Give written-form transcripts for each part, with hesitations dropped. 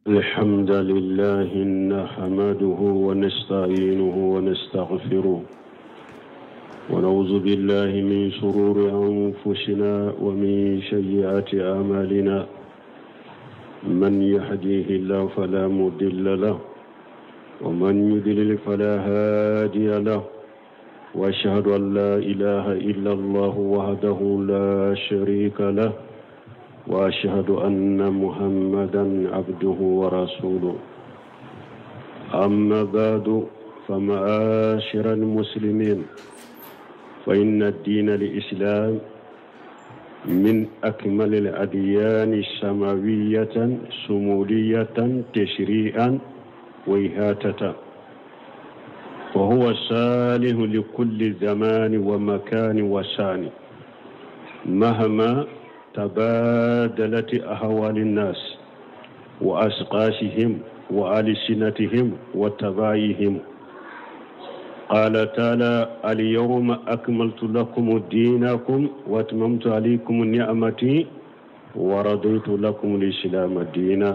الحمد لله نحمده ونستعينه ونستغفره ونعوذ بالله من شرور أنفسنا ومن سيئات أعمالنا من يهديه الله فلا مضل له ومن يضلل فلا هادي له واشهد ان لا اله الا الله وحده لا شريك له واشهد ان محمدا عبده ورسوله اما بعد فمعاشر المسلمين فان الدين الاسلام من اكمل الاديان السماويه شموليه تشريعا وإهاتة وهو صالح لكل زمان ومكان وشان مهما تبادلت أهوال الناس وأسقاسهم وألسنتهم وتبايهم قال تعالى اليوم أكملت لكم دينكم وأتممت عليكم نعمتي ورضيت لكم الإسلام دينا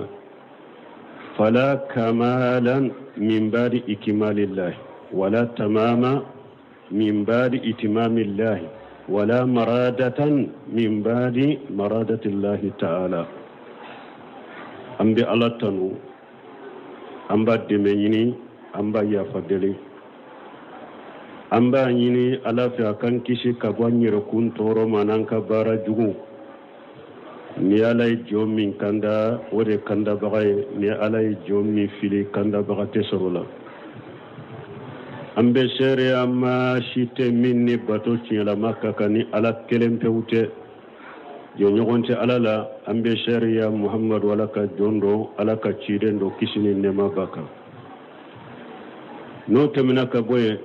فلا كمالا من بعد إكمال الله ولا تماما من بعد إتمام الله ولا مرادة من بعد مرادة الله تعالى an bɛ ala tanu an b'a dɛmɛ ɲini an b'a yafa deli an b'a ɲini ala fɛ a k'an kisi ka bɔ an yɛrɛkun tɔɔrɔ ma n'an ka baara jugu ni ala ye jɔn min kanda o de kandabaga ye ni ala ye jɔn min fili kandabaga tɛ sɔrɔ la an bɛ seereya maa si tɛ min ni bato tiɲɛlama ka kan ni ala kelen pewu tɛ jɛɲɔgɔn tɛ ala la an bɛ seereya muhamadu ala ka jɔn don ala ka ciden don kisi ni nɛɛma b'a kan n'o tɛmɛna ka bɔ yen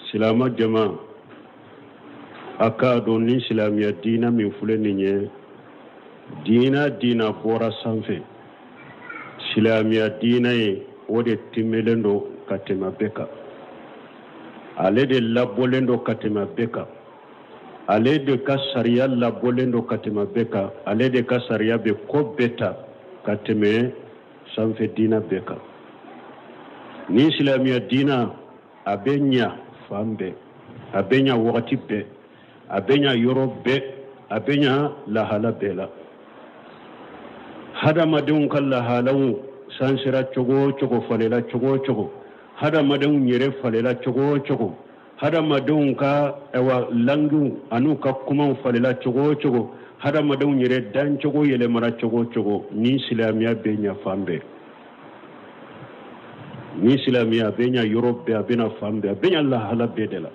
silama jama a k'a dɔn ni silamɛya diina min filɛ nin ye diina diina bɔra sanfɛ silamɛya diina ye o de timmelen don ka tɛmɛ bɛɛ kan ale de labɔlen don ka tɛmɛ bɛɛ kan ale de ka sariya labɔlen don ka tɛmɛ bɛɛ kan ale de ka sariya bɛ ko bɛɛ ta ka tɛmɛ sanfɛ diina bɛɛ kan ni silamɛya diina a bɛ ɲa fan bɛɛ a bɛ ɲa wagati bɛɛ a bɛ ɲa yɔrɔ bɛɛ a bɛ ɲa lahala bɛɛ la hadamadenw ka lahalaw sansera cogo o cogo falela cogo o cogo hadamadenw yɛrɛ falela cogo o cogo hadamadenw ka ayiwa langiw an'u ka kumaw falela cogo o cogo hadamadenw yɛrɛ dancogo yɛlɛmara cogo o cogo ni silamɛya bɛ ɲa fan bɛɛ ni silamɛya bɛ ɲa yɔrɔ bɛɛ a bɛ na fan bɛɛ a bɛ ɲa lahala bɛɛ de la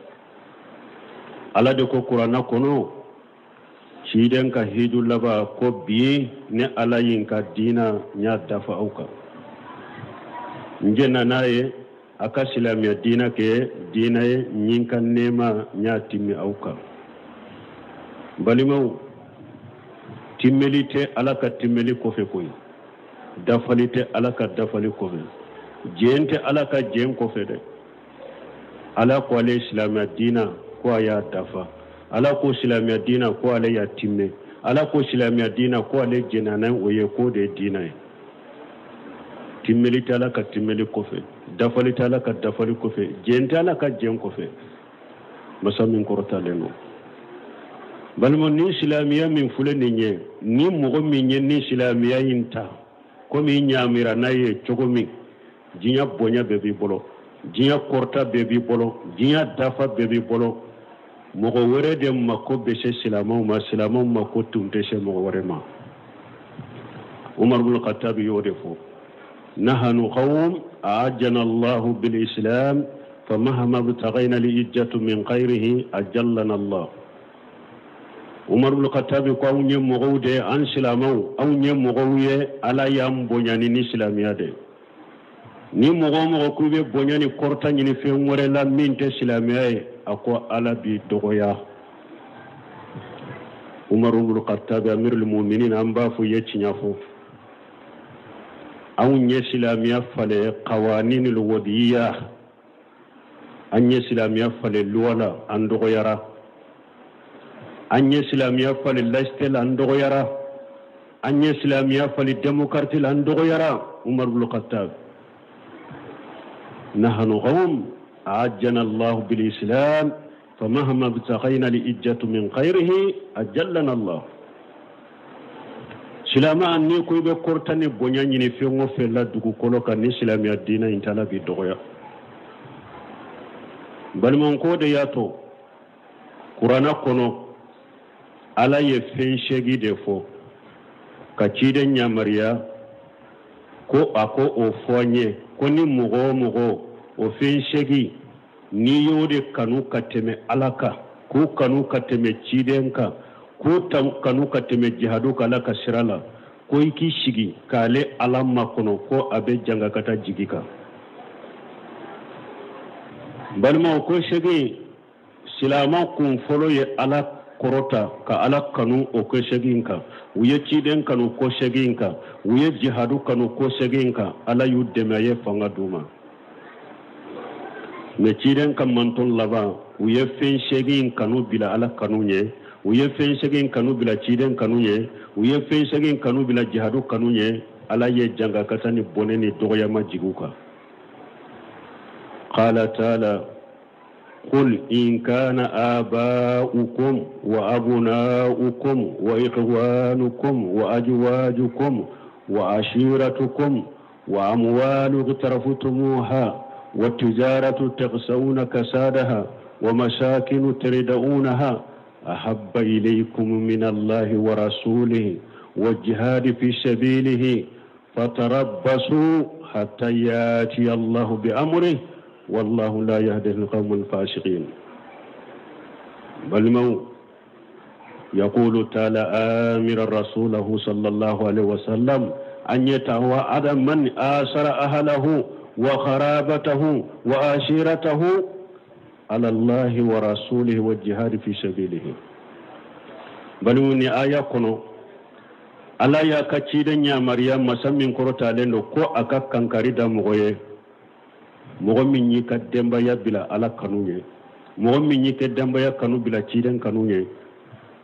ala de ko kuranna kɔnɔ ciden ka hiju laban ko bi ne ala ye n ka diina n y'a dafa aw kan n jɛnna n'a ye a ka silamɛya diina kɛ diina ye n ye n ka nɛɛma n y'a timmɛ aw kan balimaw timmeli tɛ ala ka timmeli kɔfɛ koyi dafali tɛ ala ka dafali kɔfɛ jɛn tɛ ala ka jɛn kɔfɛ dɛ ala ko ale silamɛya diina ko a y'a dafa ala ko silamɛya diina ko ale y'a timmɛ ala ko silamɛya diina ko ale jɛnna ni o ye k'o de ye diina ye timmeli tɛ ala ka timmeli kɔfɛ dafali tɛ ala ka dafali kɔfɛ jɛn tɛ ala ka jɛn kɔfɛ masa min kɔrɔtalen don balima ni silamɛya min filɛ nin ye ni mɔgɔ min ye ni silamɛya in ta komi i ɲaamira n'a ye cogo min diɲɛ bonya bɛɛ b'i bolo diɲɛ kɔrɔta bɛɛ b'i bolo diɲɛ dafa bɛɛ b'i bolo mɔgɔ wɛrɛ de mako bɛ se silamɛw ma silamɛw mako tun tɛ se mɔgɔ wɛrɛ ma umar bin khattabi y'o de fɔ nahanu qawm a'ajjana allahu bil islam famahama btagayna liijjatu min ghayrihi ajallana allah umar bin khattabi ko anw ye mɔgɔw de ye an silamɛw anw ye mɔgɔw ye ala y'an bonya ni ni silamɛya de ni mɔgɔ o mɔgɔ k'u bɛ bonya ni kɔrɔta ɲini fɛn wɛrɛ la min tɛ silamɛya ye a ko ala b'i dɔgɔya umar bin khattabi amirul muminin an b'a fɔ i ye tiɲɛ fɔ anw ye silamɛya falen kawaninul wadiya an ye silamɛya falen luwa la an dɔgɔyara an ye silamɛya falen laïcité la an dɔgɔyara An ye silamɛya fali démocrate la, an dɔgɔyara. Umar ibn Khattab: nahnu qawm a'ajjana Allah bil islam, famahma ibtaghayna li ijjatu min ghayrihi ajallana Allah. Silama, ni ko i bɛ kɔrɔta ni bonya ɲini fɛn o fɛn la dugukolo kan, ni silamɛya diinɛ in tala b'i dɔgɔya. Balimaw, ko de y'a to Kuranna kɔnɔ, Ala ye fɛn 8 de fɔ ka ciden yamaruya ko a ko o fɔ an ye, ko ni mɔgɔ o mɔgɔ o fɛn 8, n'i y'o de kanu ka tɛmɛ Ala kan, k'o kanu ka tɛmɛ ciden kan, k'o kanu ka tɛmɛ jihadu kan Ala ka sira la, ko i k'i sigi k'ale Ala makɔnɔ, ko a bɛ janga ka taa jigi kan. Balimaw, ko 8, silama kun fɔlɔ ye Ala kɔrɔta ka Ala kanu o ko 8 kan. U ye ciden kanu ko 8 kan, u ye jihadu kanu ko 8 kan. Ala y'u dɛmɛ, a ye fanga d'u ma. Mɛ ciden ka manton laban, u ye fɛn 8 kanu bila Ala kanu ye, u ye fɛn 8 kanu bila ciden kanu ye, u ye fɛn 8 kanu bila jihadu kanu ye. Ala ye jangakata ni bɔnɛ ni dɔgɔyama jigi u kan. Qala taala: قل إن كان آباؤكم وأبناؤكم وإخوانكم وأزواجكم وعشيرتكم وأموال اقترفتموها وتجارة تخشون كسادها ومساكن ترضونها أحب إليكم من الله ورسوله والجهاد في سبيله فتربصوا حتى ياتي الله بأمره والله لا يهدي القوم الفاسقين. بل يقول تعالى آمرا رسوله صلى الله عليه وسلم أن يتوعد من آثر أهله وقرابته وعشيرته على الله ورسوله والجهاد في سبيله. بل من آية kɔnɔ, Ala y'a ka ciden yamaruya, masa min kɔrɔtalen don, ko a ka kankari da mɔgɔ ye, mɔgɔ min y'i ka denbaya bila Ala kanu ye, mɔgɔ min y'i ka denbaya kanu bila ciden kanu ye,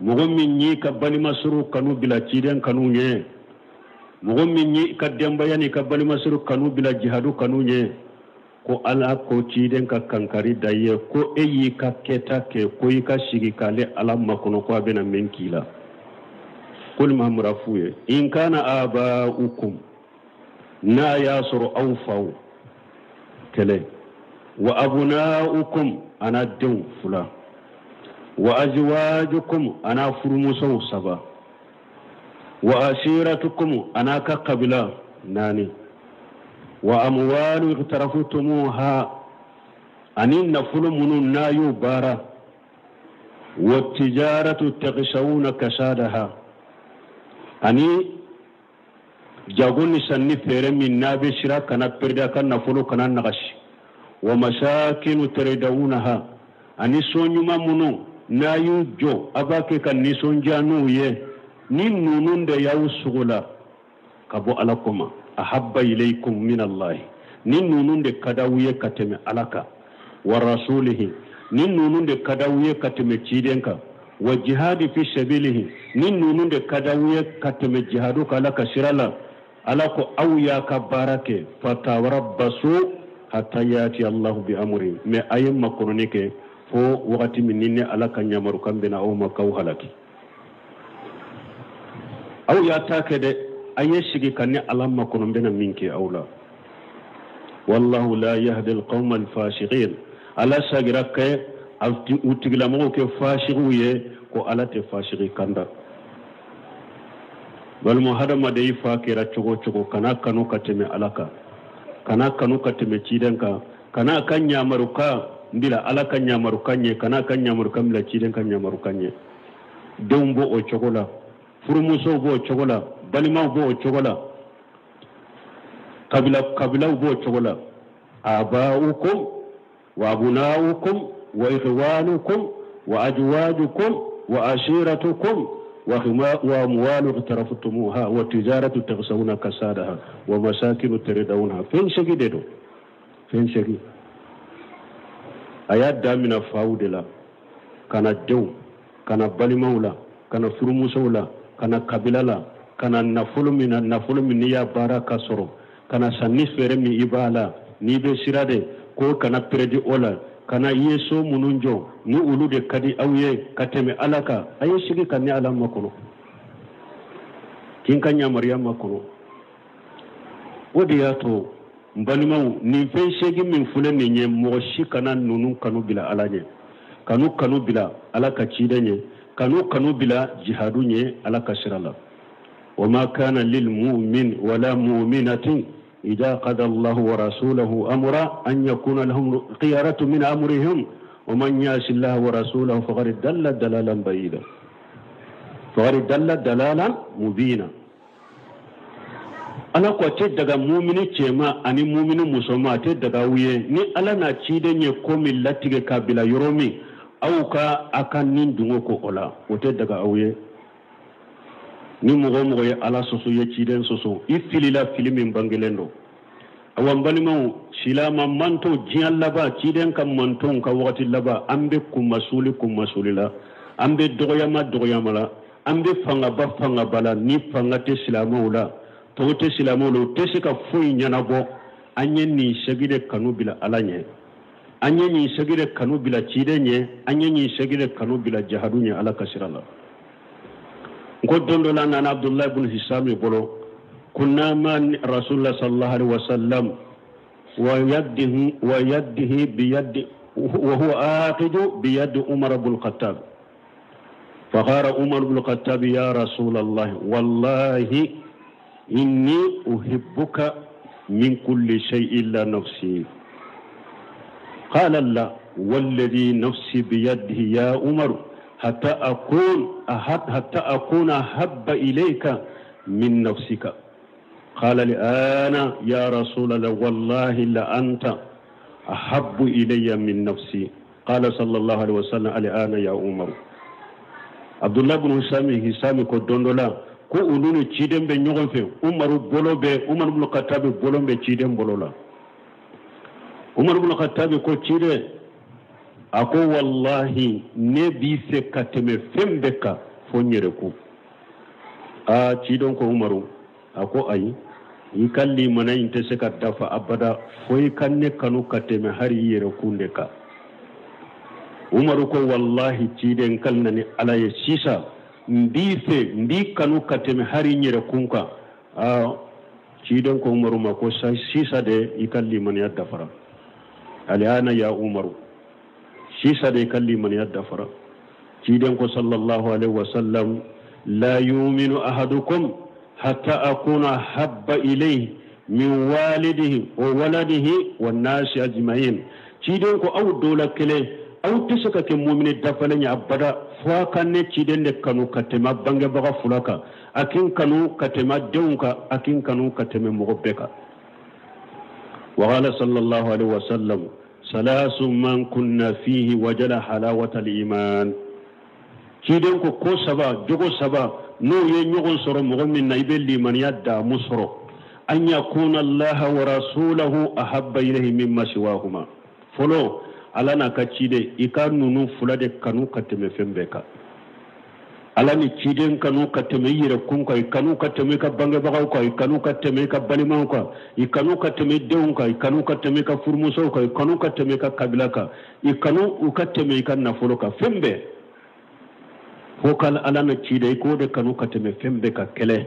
mɔgɔ min y'i ka balimasuru kanu bila ciden kanu ye, mɔgɔ min y'i ka denbaya n'i ka balimasuru kanu bila jihadu kanu ye, ko Ala ko ciden ka kankari da ye ko e y'i ka kɛta kɛ, ko i ka sigi k'ale Ala makɔnɔ, ko a bɛna min k'i la. Kul, Mahamadu f'u ye: in kana aba'ukum, n'a y'a sɔrɔ aw faw kɛlɛ, wa abuna'ukum, ana denw fila, wa azwajukum, ana furumusow saba, wa ashiratukum, ana ka kabila naani, wa amwalu iqtaraftumuha, ani nafolo minnu n'a y'o baara, wa tijaratu taghshawna kasadaha, ani jago ni sanni feere min n'a bɛ sira kana perdre, a ka nafolo kana nagasi, wa masakinu tardawunaha, ani so ɲuman minnu n'a y'u jɔ, a b'a kɛ ka nisɔndiya n'u ye, ni ninnu de y'aw sugo la ka bɔ Ala ko ma, ahabba ilaykum min Allahi, ni ninnu de ka d'aw ye ka tɛmɛ Ala kan, wa rasulihi, ni ninnu de ka d'aw ye ka tɛmɛ ciden kan, wa jihadi fi sabilihi, ni ninnu de ka d'aw ye ka tɛmɛ jihadu kan Ala ka sira la, Ala ko aw y'a ka baara kɛ, fatawarabbasu hatta yati Allahu bi amri, mais a ye makɔnɔni kɛ fo wagati min ni ne Ala ka yamarukan bɛna aw ma k'aw halaki. Aw y'a ta kɛ dɛ, a ye sigi ka ne Ala makɔnɔ, n bɛna min kɛ aw la. Wallahu la yahdi alqawma alfasiqin. Ala sagira kɛ u tigilamɔgɔw kɛ fasigiw ye, ko Ala tɛ fasigi kanda. Walima hadamaden i fa kɛra cogo o cogo, kana kanu ka tɛmɛ Ala kan, kana kanu ka tɛmɛ ciden kan, kana ka ɲamarukan bila Ala ka ɲamarukan ɲɛ, kana ka ɲamarukan bila ciden ka ɲamarukan ɲɛ. Denw b'o o cogo la, furumusow b'o cogo la, balimaw b'o cogo la, kabila kabilaw b'o cogo la. Aba'ukum wa abuna'ukum wa ikhwanukum wa azwajukum wa ashiratukum wa amwalu iqtaraftumuha wa tijaratu taghshawna kasadaha wa masakinu tardawnaha. Fɛn 8 de don, fɛn 8. A y'a daminɛ faw de la, ka na denw, ka na balimaw la, ka na furumusow la, ka na kabila la. Ka na nafolo min na, nafolo min n'i y'a baara ka sɔrɔ, ka na sanni feere min i b'a la, n'i bɛ sira de ko kana peredi o la, ka na i ye so minnu jɔ ni olu de ka di aw ye ka tɛmɛ Ala kan, a ye sigi ka ne Ala makɔnɔ, k'i ka yamaruya makɔnɔ. O de y'a to n balimaw, nin fɛn seegin min filɛ nin ye, mɔgɔ si kana ninnu kanu bila Ala ɲɛ, kanu kanu bila Ala ka ciden ɲɛ, kanu kanu bila jihadu ɲɛ Ala ka sira la. Wa ma kana lil mu'min wala mu'minatin idha qada Allahu wa rasulahu amra an yakuna lahum khiyaratu min amrihim wa man ya'si Allaha wa rasulahu faqad dalla dalalan bayina faqad dalla dalalan mubina. Ala ko a tɛ daga mumini cɛman ani mumini musoman, a tɛ daga aw ye ni Ala n'a ciden ye ko min latigɛ k'a bila yɔrɔ min, aw ka a ka nin dungo ko o la, o tɛ daga aw ye. Ni mɔgɔ o mɔgɔ ye Ala sɔsɔ, ye ciden sɔsɔ, i filila fili min bangelen don. Awa n balimaw, silama manto diɲɛ laban, ciden ka mantonw ka wagati laban, an bɛ kunmasuli kunmasuli la, an bɛ dɔgɔyama dɔgɔyama la, an bɛ fangaba fangaba la. Ni fanga tɛ silamɛw la, tɔw tɛ silamɛw la, u tɛ se ka foyi ɲɛnabɔ. An ye nin segi de kanu bila Ala ɲɛ, an ye nin segi de kanu bila ciden ɲɛ, an ye nin segi de kanu bila jihadu ɲɛ Ala ka sira la. N ko don dɔ la, nana Abudulayi ibn Hisami bolo, kunna ma Rasulullah sallallahu alaihi wasallam wa yadihi wa yadihi bi yadi wa huwa aqidu bi yadi Umar ibn al-Khattab. فقال عمر بن الخطاب يا رسول الله والله إني أحبك من كل شيء إلا نفسي. قال لا والذي نفسي بيده يا عمر حتى أكون أحب إليك من نفسك. قال الآن يا رسول الله والله لأنت أحب إلي من نفسي. قال صلى الله عليه وسلم الآن يا عمر. Abdullah ibn Hisami ko don dɔ la ko olu ni ciden bɛ ɲɔgɔn fɛ, Umaru bolo bɛ, Umar ibn Khattab bolo bɛ ciden bolo la. Umar ibn Khattab ko ciden, a ko wallahi ne b'i fɛ ka tɛmɛ fɛn bɛɛ kan fo n yɛrɛ ko. Aa ciden ko Umaru, a ko ayi, i ka limana in tɛ se ka dafa abada fo i ka ne kanu ka tɛmɛ hali i yɛrɛ kun de kan. Umaru ko wallahi ciden kal na ni Ala ye sisan n b'i fɛ, n b'i kanu ka tɛmɛ hali n yɛrɛ kun kan. Aa ciden ko Umaru ma ko sisan de i ka limaniya dafara. Alihana ya Umaru, sisan de i ka limaniya dafara. Ciden ko sallallahu alaihi wasallam la yuminu ahadukum hatta akuna habba ilayhi min walidihi wa waladihi wan nasi ajma'in. Ciden ko aw dɔ la kelen, aw tɛ se ka kɛ mumini dafalen ye abada fo a ka ne ciden de kanu ka tɛmɛ bangebaga fila kan, a k'i kanu ka tɛmɛ denw kan, a k'i kanu ka tɛmɛ mɔgɔ bɛɛ kan. Wa qala sallallahu alaihi wasallam salasu man kunna fihi wajada halawata al-iman. Ciden ko ko saba, jogo saba n'o ye ɲɔgɔn sɔrɔ mɔgɔ min na, i bɛ limaniya daamu sɔrɔ. An yakuna Allaha wa rasulahu ahabba ilayhi mimma siwahuma. Fɔlɔ, Ala n'a ka ciden, i ka ninnu fila de kanu ka tɛmɛ fɛn bɛɛ kan. Ala ni ciden kanu ka tɛmɛ i yɛrɛ kun kan, i kanu ka tɛmɛ i ka bangebagaw kan, i kanu ka tɛmɛ i ka balimaw kan, i kanu ka tɛmɛ i denw kan, i kanu ka tɛmɛ i ka furumusow kan, i kanu ka tɛmɛ i ka kabila kan, i kanu u ka tɛmɛ i ka nafolo kan, fɛn bɛɛ. Fo ka Ala ni ciden, i k'o de kanu ka tɛmɛ fɛn bɛɛ kan kɛlɛ.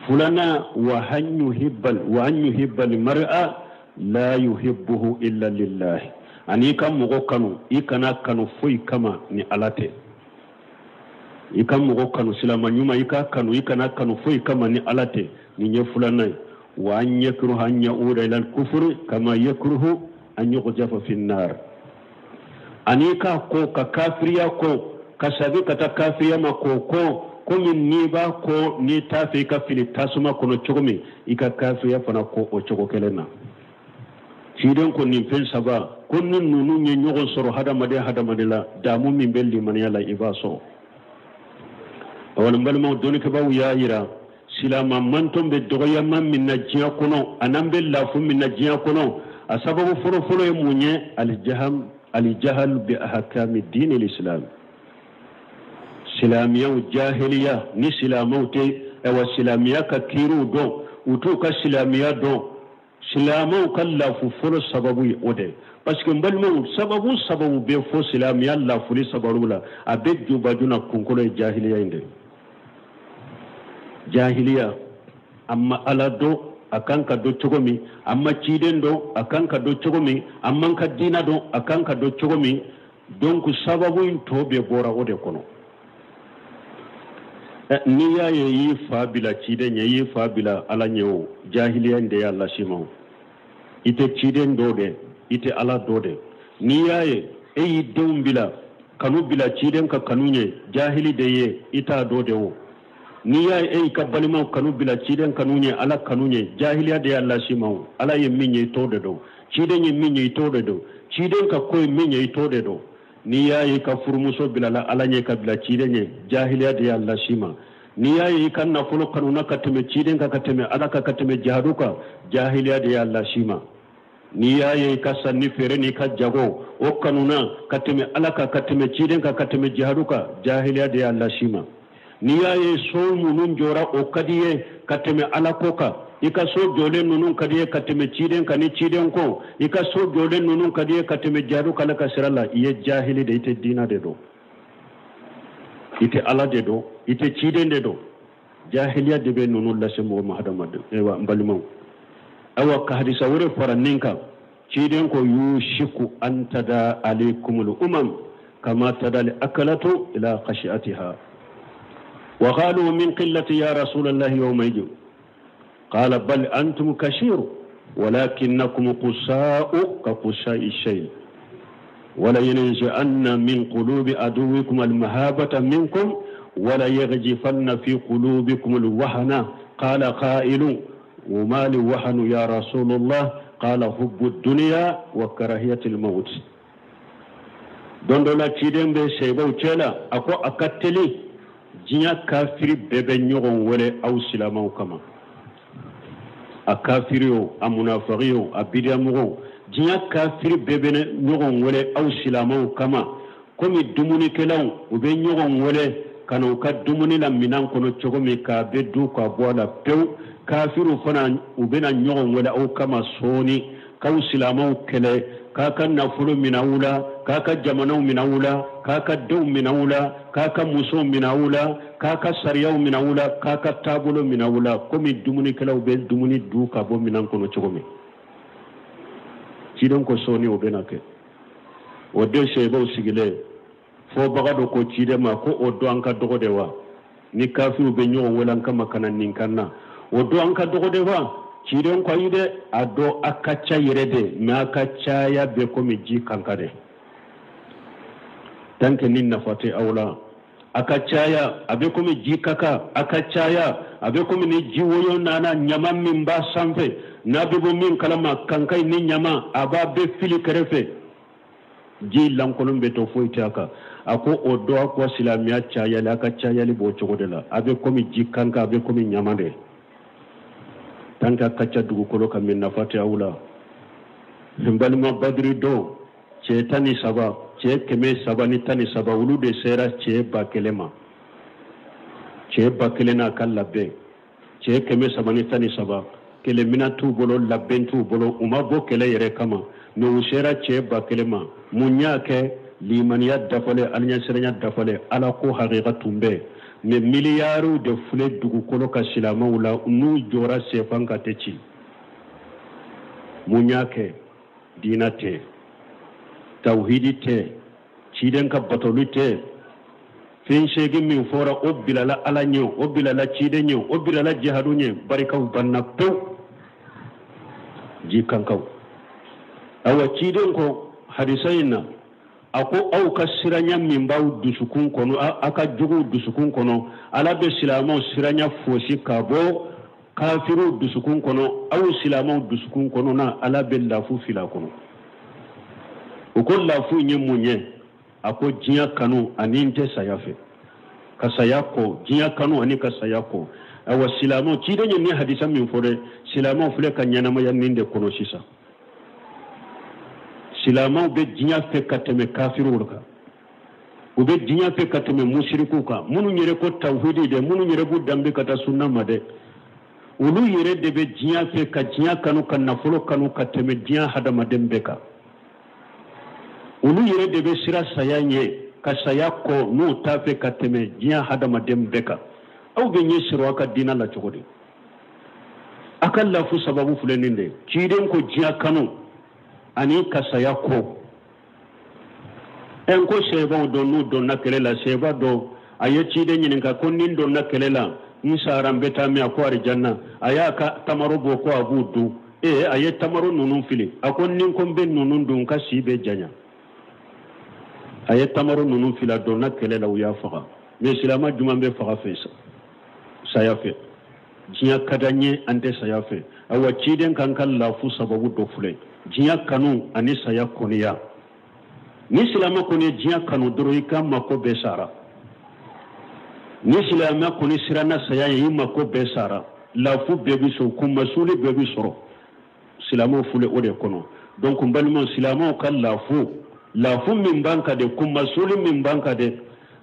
Filanan, wa an yuhibbal wa an yuhibbal mar'a la yuhibbuhu illa lillahi. Ani i ka mɔgɔ kanu, i kana kanu foyi kama ni Ala tɛ. I ka mɔgɔ kanu, silama ɲuman, i ka kanu, i kana kanu foyi kama ni Ala tɛ. Nin ye filanan ye. Wa an yakruha an ya'uda ila al-kufri kama yakruhu an yughzafa fi an-nar. Ani i ka ko ka kafiriya ko, ka sabi ka taa kafiriya ma k'o ko, komi n'i b'a ko n'i t'a fɛ i ka fili tasuma kɔnɔ cogo min, i ka kafiriya fana ko o cogo kelen na. Ciden ko nin fɛn saba, ko ni ninnu ye ɲɔgɔn sɔrɔ hadamaden hadamaden la, damu min bɛ limaniya la i b'a sɔrɔ. Awa n balimaw, dɔnnikɛbaaw y'a yira silama mantɔn bɛ dɔgɔyama min na diɲɛ kɔnɔ, an'an bɛ lafu min na diɲɛ kɔnɔ, a sababu fɔlɔfɔlɔ ye mun ye? Alijahal bi ahkami diini l'islam. Silamɛyaw jahiliya ni silamɛw tɛ ayiwa silamɛya ka kiiriw dɔn, u t'u ka silamɛya dɔn. Silamɛw ka lafu fɔlɔ sababu ye o de ye, parce que n balimaw, sababu sababu bɛ fɔ silamɛya lafuli sababu la, a bɛ jubaju na kunkolo ye jahiliya in de. Jahiliya, a ma Ala dɔn a kan ka dɔn cogo min, a ma ciden dɔn a kan ka dɔn cogo min, a man ka diina dɔn a kan ka dɔn cogo min. Donc sababu in tɔ bɛɛ bɔra o de kɔnɔ. N'i y'a ye i y'i fa bila ciden ɲɛ, i y'i fa bila Ala ɲɛ, o jahiliya in de y'a las'i ma. O i tɛ ciden dɔn dɛ, i tɛ Ala dɔn dɛ. N'i y'a ye e y'i denw bila kanu bila ciden ka kanu ɲɛ, jahili de ye, i t'a dɔn de. O n'i y'a ye e y'i ka balimaw kanu bila ciden kanu ɲɛ, Ala kanu ɲɛ, jahiliya de y'a las'i ma. O Ala ye min ye, i t'o de dɔn. Ciden ye min ye, i t'o de dɔn. Ciden ka ko ye min ye, i t'o de dɔn. N'i y'a ye i ka furumuso bilala Ala ɲɛ ka bila ciden ɲɛ, jahiliya de y'a las'i ma. N'i y'a ye i ka nafolo kanuna ka tɛmɛ ciden kan, ka tɛmɛ Ala kan, ka tɛmɛ jihadu kan, jahiliya de y'a las'i ma. N'i y'a ye i ka sanni feere n'i ka jago o kanuna ka tɛmɛ Ala kan, ka tɛmɛ ciden kan, ka tɛmɛ jihadu kan, jahiliya de y'a las'i ma. N'i y'a ye so minnu jɔra o ka di ye ka tɛmɛ Ala ko kan, i ka so jɔlen ninnu ka di ye ka tɛmɛ ciden kan ni ciden ko, i ka so jɔlen ninnu ka di ye ka tɛmɛ jihadu kan Ala ka sira la, i ye jahili de, i tɛ diina de dɔn, i tɛ Ala de dɔn, i tɛ ciden de dɔn. Jahiliya de bɛ ninnu lase mɔgɔ ma hadamaden. Ayiwa n balimaw, ayiwa ka hadisa wɛrɛ fara nin kan, ciden ko yushiku an tada alaykumul umam kama tada al akalatu ila khashiatiha wa qalu min qillati ya rasulallahi yawma idin qala bal antum kashiru walakinnakum qusa'u ka qusa'i shay wala yanzi'anna min qulubi aduwikum almahabata minkum wala yaghjifanna fi qulubikum alwahna qala qa'ilun وما الوهن يا رسول الله قال حب الدنيا وكراهية الموت. Don dɔ la ciden bɛ sebaw cɛ la, a ko a ka teli diɲɛ kafiri bɛɛ bɛ ɲɔgɔn wele aw silamɛw kama, a kafiri o, a munafaki o, a bidiyamɔgɔw, diɲɛ kafiri bɛɛ bɛ ɲɔgɔn wele aw silamɛw kama, komi dumunikɛlaw u bɛ ɲɔgɔn wele ka na u ka dumuni la minɛn kɔnɔ cogo min k'a bɛ du ka bɔ a la pewu. Kafiriw fana u bɛna ɲɔgɔn wele aw kama sɔɔni k'aw silamɛw kɛlɛ, k'a ka nafolo minɛ aw la, k'a ka jamanaw minɛ aw la, k'a ka denw minɛ aw la, k'a ka musow minɛ aw la, k'a ka sariyaw minɛ aw la, k'a ka taabolo minɛ aw la, komi dumunikɛlaw bɛ dumuni du ka bɔ minɛn kɔnɔ cogo min. Ciden ko sɔɔni o bɛna kɛ. O den sebaw sigilen fɔbaga dɔ ko ciden ma ko o don an ka dɔgɔ de wa, ni kafiriw bɛ ɲɔgɔn wele an kama ka na nin kan na, o don an ka dɔgɔ de wa? Ciden ko ayi dɛ, a dɔn a ka ca yɛrɛ de, mɛ a ka caya bɛ komi ji kanka de, tant que ni nafa tɛ aw la. A ka caya a bɛ komi ji kaka, a ka caya a bɛ komi ni ji woyo nana, ɲama min b'a sanfɛ n'a bɛ bɔ min kalama, kanka ni ɲama a b'a bɛɛ fili kɛrɛfɛ, ji lankolon bɛ to, foyi tɛ a kan. A ko o dɔ a ko silamɛya cayali, a ka cayali b'o cogo de la, a bɛ komi ji kanka, a bɛ komi ɲama de, tant que a ka ca dugukolo kan, min nafa tɛ aw la. N balima, Badiri don cɛ 13, cɛ 313, olu de sera cɛ 1000 ma. Cɛ 1000 n'a ka labɛn, cɛ 313, kɛlɛminɛn t'u bolo, labɛn t'u bolo, u ma bɔ kɛlɛ yɛrɛ kama, mɛ u sera cɛ 1000 ma. Mun y'a kɛ? Limaniya dafalen, alaɲɛsiranya dafalen, Ala ko hakika tun bɛ. Mɛ miliyariw de filɛ dugukolo ka silamɛw la, n'u jɔra sɛfan ka tɛ ci. Mun y'a kɛ? Diina tɛ, tawhidi tɛ, ciden ka batoli tɛ. Fɛn seegin min fɔra, o bilala Ala ɲɛ, o bilala ciden ɲɛ, o bilala jihadu ɲɛ, barikaw banna pewu, ji kankaw. Awa ciden ko hadisa in na, a ko aw ka siranya min b'aw dusukun kɔnɔ, aw ka juguw dusukun kɔnɔ, Ala bɛ silamɛw siranya fosi ka bɔ kafiriw dusukun kɔnɔ, aw silamɛw dusukun kɔnɔ na Ala bɛ lafu fila kɔnɔ. O ko lafu in ye mun ye? A ko diɲɛ kanu ani n tɛ saya fɛ, ka saya kɔ, diɲɛ kanu ani ka saya kɔ. Ayiwa silamɛw, ciden ye nin hadisa min fɔ dɛ, silamɛw filɛ ka ɲɛnamaya nin de kɔnɔ sisan. Silamɛw bɛ diɲɛ fɛ ka tɛmɛ kafiriw kan. U bɛ diɲɛ fɛ ka tɛmɛ musirikuw kan, minnu yɛrɛ ko tawhidi dɛ, minnu yɛrɛ b'u danbe ka taa sunna ma dɛ, olu yɛrɛ de bɛ diɲɛ fɛ ka diɲɛ kanu, ka nafolo kanu ka tɛmɛ diɲɛ hadamaden bɛɛ kan. Olu yɛrɛ de bɛ siran saya ɲɛ, ka saya kɔ n'u t'a fɛ ka tɛmɛ diɲɛ hadamaden bɛɛ kan. Aw bɛ ɲɛ sɔrɔ aw ka diinɛ la cogo di? A ka lafu sababu filɛ nin de, ciden ko diɲɛ kanu ani ka saya kɔ. N ko sɛbaw dɔ n'u donna kɛlɛ la, sɛba dɔ a ye ciden ɲininka ko ni n donna kɛlɛ la, n sara, n bɛ taa min? A ko arijanna. A y'a ka tamaro bɔ ko a b'u dun. Ee, a ye tamaro ninnu fili. A ko ni n ko n bɛ ninnu dun, n ka si bɛ janya. A ye tamaro ninnu fili, a donna kɛlɛ la, u y'a faga. Mais silama jumɛn bɛ faga fɛ saya fɛ? Diɲɛ ka d'an ye, an tɛ saya fɛ. Awa, ciden kan ka lafu sababu dɔ filɛ, diɲɛ kanu ani saya kɔniya. Ni silamɛ kɔni ye diɲɛ kanu dɔrɔn, i ka mako bɛɛ sara. Ni silamɛ kɔni siranna saya ye, i mako bɛɛ sara, lafu bɛɛ bi sɔrɔ, kunmasuli bɛɛ bi sɔrɔ. Silamɛw filɛ o de kɔnɔ. Donc n balimaw, silamɛw ka lafu, lafu min b'an kan de, kunmasuli min b'an kan de,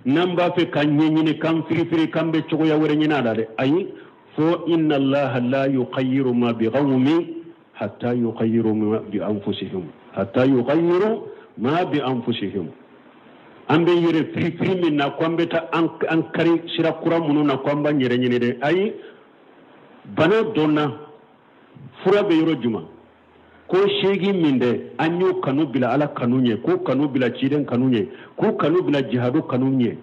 n'an b'a fɛ ka ɲɛɲini, k'an firifiri, k'an bɛ cogoya wɛrɛ ɲini a la dɛ, ayi, fo inna allaha la yughayyiru ma bi qawmin hatta yughayyiru ma bi anfusihim, hatta yughayyiru ma bi anfusihim. An bɛ yɛrɛ firifiri min na ko an bɛ taa an kari sira kura minnu na ko an b'an yɛrɛ ɲini dɛ, ayi. Bana dɔnna, fura bɛ yɔrɔ jumɛn? Ko seegin min dɛ, an y'o kanu bila Ala kanu ɲɛ, k'o kanu bila ciden kanu ɲɛ, k'o kanu bila jihadu kanu ɲɛ.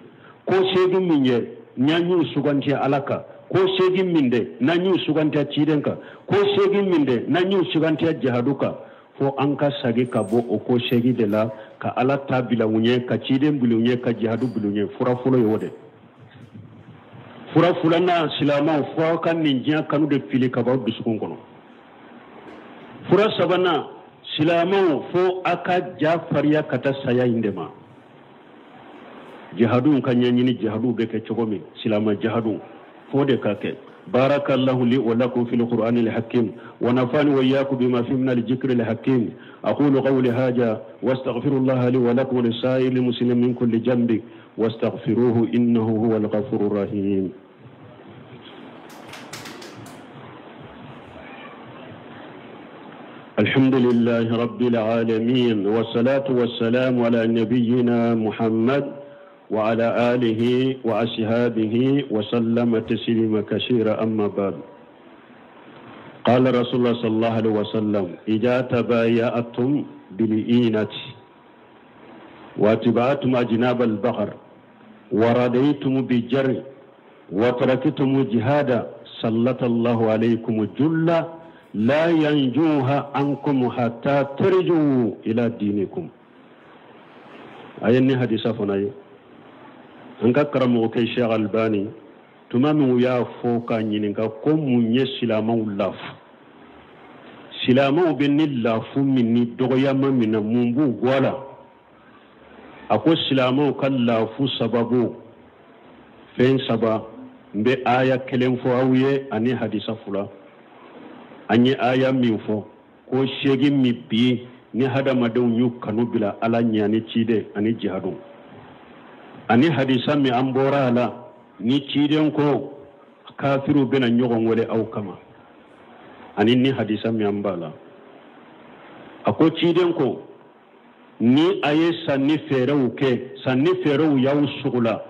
Ko seegin min ye n'an y'u suganti Ala kan, ko seegin min dɛ, n'an y'u suganti ciden kan, ko seegin min dɛ, n'an y'u suganti jihadu kan, fo an ka sagi ka bɔ o ko seegin de la, ka Ala ta bila u ɲɛ, ka ciden bila u ɲɛ, ka jihadu bila u ɲɛ. Fura fɔlɔ ye o de. Fura filanan, silamɛw, fo aw ka nin diɲɛ kanu de fili ka bɔ aw dusukun kɔnɔ. Fura sabanan, silamɛw, fo aw ka ja fariya ka taa saya in de ma. Jihadu ka ɲɛɲini, jihadu bɛ kɛ cogo min, silamɛ jihadu fo de ka kɛ. بارك الله لي ولكم في القرآن الحكيم، ونفعني وإياكم بما فيه من الذكر الحكيم. أقول قولي هذا واستغفر الله لي ولكم ولسائر المسلمين من كل ذنب، واستغفروه إنه هو الغفور الرحيم. الحمد لله رب العالمين، والصلاة والسلام على نبينا محمد وعلى آله وأصحابه وسلم تسليما كثيرا. أما بعد، قال رسول الله صلى الله عليه وسلم: إذا تبايعتم بالإينة واتبعتم أجناب البقر ورديتم بالجر وتركتم الجهاد سلط الله عليكم الجلة لا ينجوها عنكم حتى ترجعوا إلى دينكم. أيني حديثة فناي an ka karamɔgɔkɛ Sheikh Albani, tuma min u y'a fɔ k'a ɲininka ko mun ye silamɛw lafu, silamɛw bɛ ni lafu min ni dɔgɔyama min na, mun b'u bɔ a la? A ko silamɛw ka lafu sababu fɛn saba. N bɛ aya kelen fɔ aw ye ani hadisa fila. An ye aya min fɔ ko seegin min bi ni hadamadenw y'u kanu bila Ala ɲɛ ani ciden ani jihadu, ani hadisa min an bɔra a la ni ciden ko kafiriw bɛna ɲɔgɔn wele aw kama, ani ni hadisa min an b'a la, a ko ciden ko ni a ye sanni feerew kɛ, sanni feerew y'aw sugu la,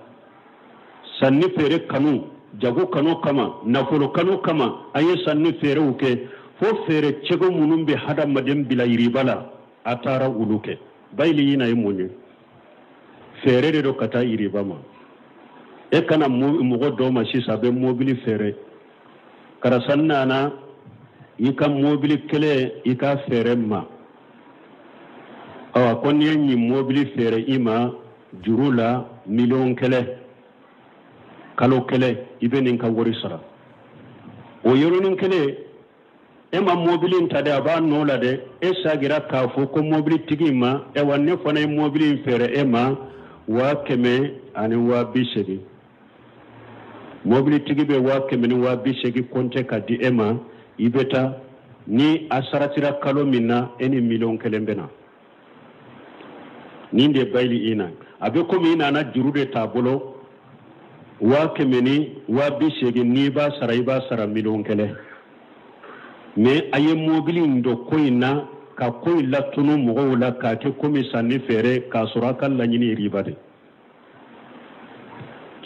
sanni feere kanu, jago kanu kama, nafolo kanu kama, a ye sanni feerew kɛ, fo feere cogo minnu bɛ hadamaden bila yiriba la, a taara olu kɛ. Bayili yina ye mun ye? Feere de don ka taa yiriba ma. E kana mɔgɔ dɔw ma sisan, a bɛ mobili feere, karisa nana i ka mobili kelen i ka feere ma, awa ko n'i ye nin mobili feere i ma juru la 1,000,000 kalo kelen, i bɛ nin ka wari sara. O yɔrɔnin kelen e ma mobili in ta dɛ, a b'a nɔ la dɛ, e sagira k'a fɔ ko mobilitigi ma, ayiwa ne fana ye mobili in feere e ma 180,000. Mobilitigi bɛ 180,000 kɔnte ka di e ma, i bɛ taa ni a saratira kalo min na, e ni 1,000,000 bɛ na. Nin de bayili ina a bɛ komi i nana juru de t'a bolo 100 ni 80 n'i b'a sara i b'a sara 1,000,000. Mais a ye mobili in don ko in na ka ko in latunu mɔgɔw la k'a kɛ komi sanni feere k'a sɔrɔ a ka laɲini ye riba de.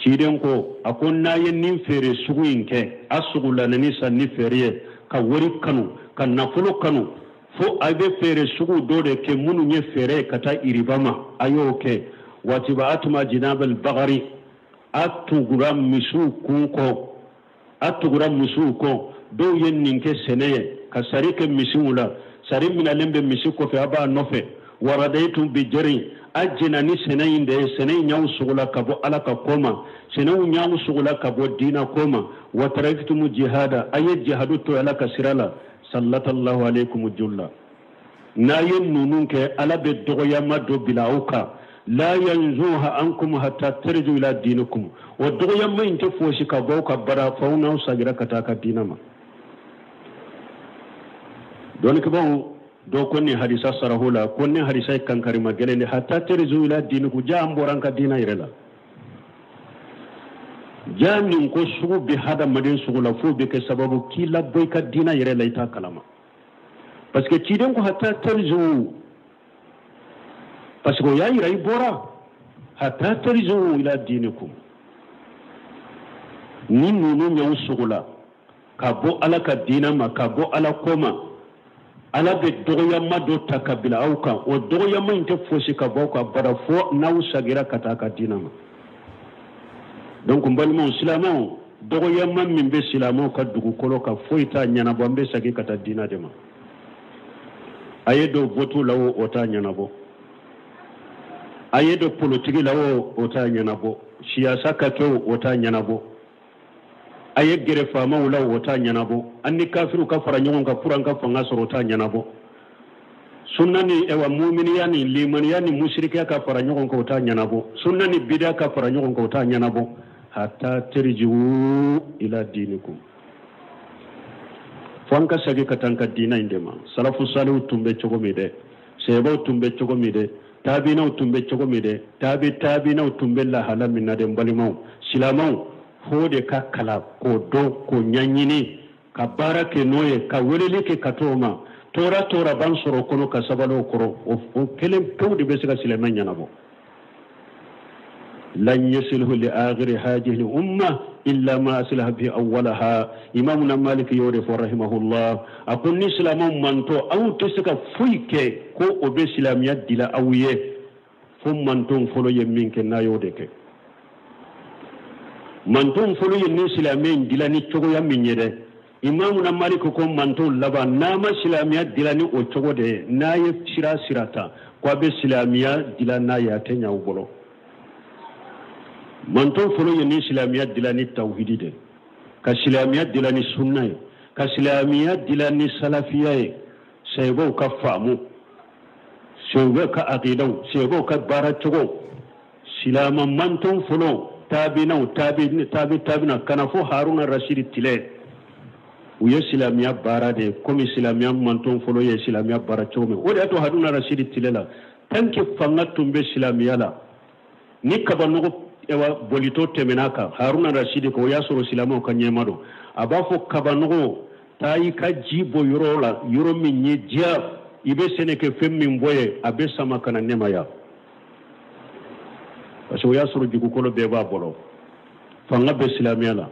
Ciden ko a ko n'a ye nin feere sugu in kɛ a sugulana ni sanni feere ye ka wari kanu ka nafolo kanu fo a bɛ feere sugu dɔ de kɛ minnu ye feere ye ka taa iriba ma a y'o kɛ. Watibaatuma jinabal bagari a tugura misiw kun kɔ a tugura misiw kɔ dɔw ye nin kɛ sɛnɛ ye ka sari kɛ misiw la sari minɛlen bɛ misi kɔfɛ a b'a nɔfɛ. Waradaitum bi jari a jɛna ni sɛnɛ in de ye sɛnɛ in y'aw sogola ka bɔ Ala ka ko ma sɛnɛw y'aw sogola ka bɔ diina ko ma. Wa taraktumu jihada a ye jihadu to Ala ka sira la. Sallatallahu alaykum julla n'a ye ninnu kɛ Ala bɛ dɔgɔyama dɔ bila aw kan. La yanzuha ankum hatta tarju ila dinikum o dɔgɔyama in tɛ fosi ka bɔ aw ka bara f'aw n'aw sagira ka taa ka diina ma. Dɔnnikɛbaaw dɔw ko nin hadisa sarahu la ko nin hadisa ye kankarima gɛlɛn de hatta tarju ila dinikum ja an bɔra an ka diina yɛrɛ la. Ja nin ko sugu bɛ hadamaden sugu la f'o bɛ kɛ sababu k'i labɔ i ka diina yɛrɛ la i t'a kalama. Parce que ciden ko hatta tarju parce que o y'a yira i bɔra hatta tarju ila dinikum ni ninnu y'aw sugu la ka bɔ Ala ka diina ma ka bɔ Ala ko ma Ala bɛ dɔgɔyama dɔ ta ka bila aw kan o dɔgɔyama in tɛ fosi ka bɔ aw kan bara fo n'aw sagira ka taa ka diina ma. Donc n balimaw silamɛw dɔgɔyama min bɛ silamɛw ka dugukolo kan foyi t'a ɲɛnabɔ an bɛ segin ka taa diina de ma. A ye don votu la o o t'a ɲɛnabɔ a ye don politiki la o o t'a ɲɛnabɔ siyasa ka kɛ o o t'a ɲɛnabɔ a ye gɛrɛ faamaw la o t'a ɲɛnabɔ an ni kafiriw ka fara ɲɔgɔn kan pour an ka fanga sɔrɔ o t'a ɲɛnabɔ sunna ni ɛwa muminiya ni limaniya ni musirikiya ka fara ɲɔgɔn kan o t'a ɲɛnabɔ sunna ni bidiya ka fara ɲɔgɔn kan o t'a ɲɛnabɔ hatta tarji'u ila dinikum fo an ka segin ka taa an ka diina in de ma. Salafu saliw tun bɛ cogo min dɛ sɛbɛw tun bɛ cogo min dɛ taabinaw tun bɛ cogo min dɛ taabi taabinaw tun bɛ lahala min na dɛ n balimaw silamɛw fo de ka kalan k'o dɔn k'o ɲɛɲini ka baara kɛ n'o ye ka weleli kɛ ka t'o ma tora tora b'an sɔrɔ kɔnɔ ka sabali o kɔrɔ o kelen pewu de bɛ se ka silamɛ ɲɛnabɔ. Lan yasilhu li akhiri hadhihi al-umma illa ma aslaha bi awwalaha. Imamuna Malik y'o de fɔ rahimahullah a ko ni silamɛw mantɔ aw tɛ se ka foyi kɛ ko o bɛ silamɛya dila aw ye fo mantɔn fɔlɔ ye min kɛ n'a y'o de kɛ. Mantɔn fɔlɔ ye ni silamɛ in dila ni cogoya min ye dɛ Imamuna Malik ko mantɔn laban n'a ma silamɛya dila ni o cogo de ye n'a ye sira sira ta ko a bɛ silamɛya dila n'a ye a tɛ ɲɛ aw bolo. Mantɔn fɔlɔ ye ni silamɛya dila ni tawhidi de ka silamɛya dila ni sunna ye ka silamɛya dila ni salafiya ye sɛbɛw ka faamu sɛbɛw ka aqidaw sɛbɛw ka baara cogo silamɛ mantɔn fɔlɔ taabinaw taabi taabi taabina kana fo Haruna Rasidi tile u ye silamɛya baara de ye komi silamɛya mantɔn fɔlɔ ye silamɛya baara cogo min o de y'a to Haruna Rasidi tile la tant que fanga tun bɛ silamɛya la ni kabanɔgɔ ewa bolito tɛmɛna kan Haruna Rasidi ko o y'a sɔrɔ silamɛw ka ɲɛma don a b'a fɔ kabanɔgɔ taa i ka ji bɔ yɔrɔ la yɔrɔ min ye diya i bɛ sɛnɛ kɛ fɛn min bɔ ye a bɛ sama ka na nɛmaya parce que o y'a sɔrɔ dugukolo bɛɛ b'a bolo fanga bɛ silamɛya la.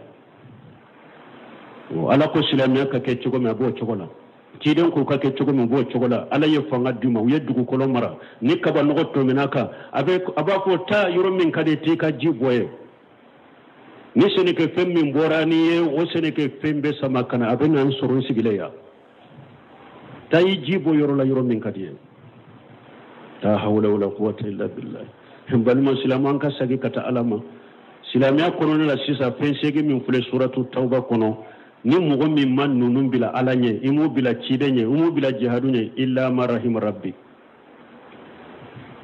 Ala ko silamɛya ka kɛ cogo min a b'o cogo la ciden ko ka kɛ cogo min b'o cogo la Ala ye fanga d'u ma u ye dugukolo mara ni kabanɔgɔ tɛmɛna kan a b'a fɔ taa yɔrɔ min ka di t'i ka ji bɔ ye ni sɛnɛkɛfɛn min bɔra n'i ye o sɛnɛkɛfɛn bɛ sama ka na a bɛ na n sɔrɔ n sigilen yan taa i ji bɔ yɔrɔ la yɔrɔ min ka di ye. La hawla wala quwwata illa billah. N balima silamɛ an ka segin ka taa Ala ma silamɛya kɔnɔna la sisan fɛn seegin min filɛ suratu tawba kɔnɔ ni mɔgɔ min ma ninnu bila Ala ɲɛ i m'o bila ciden ɲɛ i m'o bila jihadu ɲɛ illa ma rahima rabbi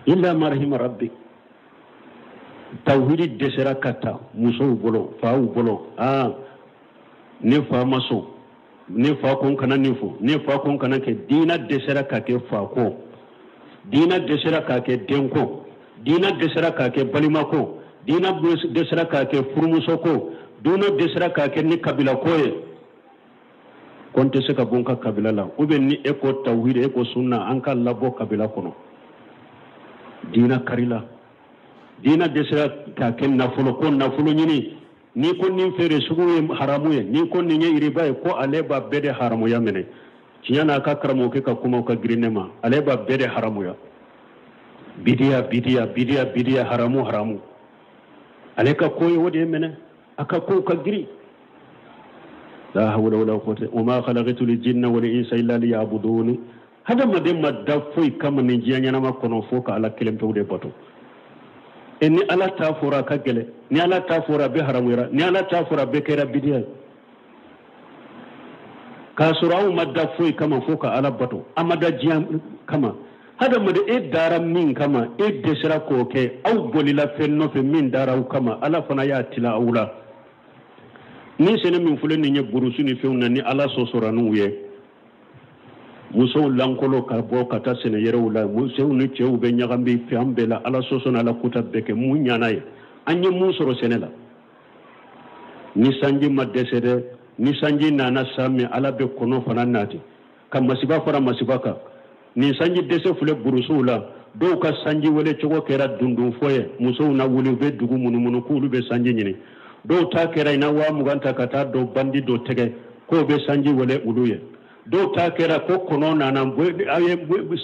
illa ma rahima rabbi. Tawhidi dɛsɛra ka taa musow bolo faw bolo aa ne fa ma sɔn ne fa ko n kana nin fɔ ne fa ko n kana kɛ diina dɛsɛra ka kɛ fa ko Diinɛ dɛsɛra k'a kɛ denko, diinɛ dɛsɛra k'a kɛ balimako, diinɛ dɛsɛra k'a kɛ furumusoko, diinɛ dɛsɛra k'a kɛ ni kabilako ye. Ko n tɛ se ka bɔ n ka kabila la, ou bien ni e ko tawhid, e ko sunna, an ka labɔ kabila kɔnɔ. Diinɛ karila. Diinɛ dɛsɛra k'a kɛ nafolo ko, nafolo ɲini. N'i ko nin feere sugu ye haramu ye, n'i ko nin ye iriba ye, ko ale b'a bɛɛ de haramuya minɛ. Tiɲɛ na, a ka karamɔgɔkɛ ka kumaw ka girin ne ma, ale b'a bɛɛ de haramuya. Bidiya, bidiya, bidiya, bidiya, haramu, haramu. Ale ka ko ye o de ye minɛ, a ka kow ka girin. La hawla wala quwwata. Wa ma khalaqtu al-jinna wal insa illa liya'budun. Hadamaden ma da foyi kama nin diɲɛ ɲɛnama kɔnɔ fo ka Ala kelen pewu de bato. E ni Ala ta fɔra a ka gɛlɛn, ni Ala ta fɔra a bɛ haramuyara, ni Ala ta fɔra a bɛɛ kɛra bidiya ye. K'a sɔrɔ aw ma da foyi kama fo ka Ala bato, an ma da diɲɛ kama. Hadamaden, e dara min kama, e dɛsɛra k'o kɛ, aw bolila fɛn nɔfɛ min dara aw kama, Ala fana y'a tila aw la. Ni sɛnɛ min filɛ nin ye burusu ni fɛnw na, ni Ala sɔsɔra n'u ye, musow lankolo ka bɔ ka taa sɛnɛ yɛrɛw la, musow ni cɛw bɛ ɲagami fɛn bɛɛ la, Ala sɔsɔ ni Ala kuta bɛɛ kɛ. Mun ɲana ye? An ye mun sɔrɔ sɛnɛ la? Ni sanji ma dɛsɛ dɛ, ni sanji nana san min, Ala bɛ kɔnɔ fana nati ka masiba fara masiba kan. Nin sanji dɛsɛ filɛ burusuw la, dɔw ka sanji wele cogo kɛra dundunfɔ ye, musow na wuli u bɛ dugu munumunu k'olu bɛ sanji ɲini. Dɔw ta kɛra i na 20,000 ta ka taa dɔ bandi dɔ tɛgɛ k'o bɛ sanji wele olu ye. Dɔw ta kɛra ko kɔnɔ nana, aw ye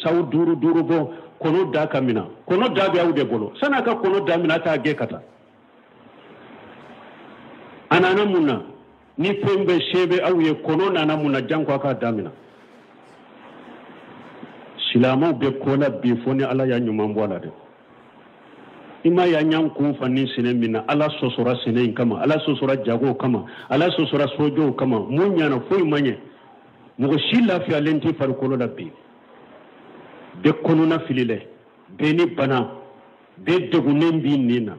saw duuru duuru bɔ, kɔnɔ da ka minɛ, kɔnɔ da bɛ aw de bolo. San'a ka kɔnɔ da minɛ, a t'a gɛn ka taa. A nana mun na? Ni fɛn bɛ se bɛ aw ye, kɔnɔ nana mun na janko a k'a da minɛ? Silamɛw bɛ ko la bi fo ni Ala y'a ɲuman bɔ a la dɛ. I ma y'a ɲan kun fa ni sɛnɛ min na, Ala sɔsɔra sɛnɛ in kama, Ala sɔsɔra jago kama, Ala sɔsɔra sojɔw kama. Mun ɲana? Foyi ma ɲɛ. Mɔgɔ si lafiyalen tɛ farikolo la bi. Bɛɛ kɔnɔna fililɛ, bɛɛ ni bana, bɛɛ degunnen b'i nin na.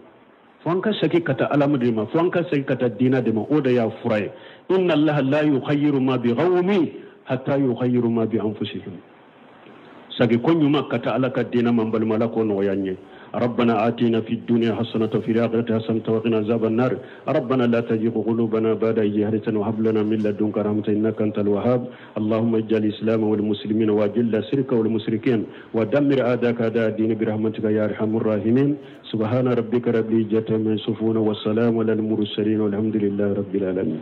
Fo an ka segin ka taa Ala de ma, fo an ka segin ka taa diinɛ de ma, o de y'a fura ye. Inna Allaha la yughayyiru ma bi qawmin hatta yughayyiru ma bi anfusihim. Sagi ko ɲuman ka taa Ala ka diinɛ ma, n balima, Ala k'o nɔgɔya n ye. ربنا آتنا في الدنيا حسنة وفي الآخرة حسنة وقنا عذاب النار. ربنا لا تزغ قلوبنا بعد إذ هديتنا وهب لنا من لدنك رحمة إنك أنت الوهاب. اللهم اجعل الإسلام والمسلمين وأذل الشرك والمشركين ودمر أعداءك أعداء الدين برحمتك يا أرحم الراحمين. سبحان ربك رب العزة عما يصفون والسلام على المرسلين والحمد لله رب العالمين.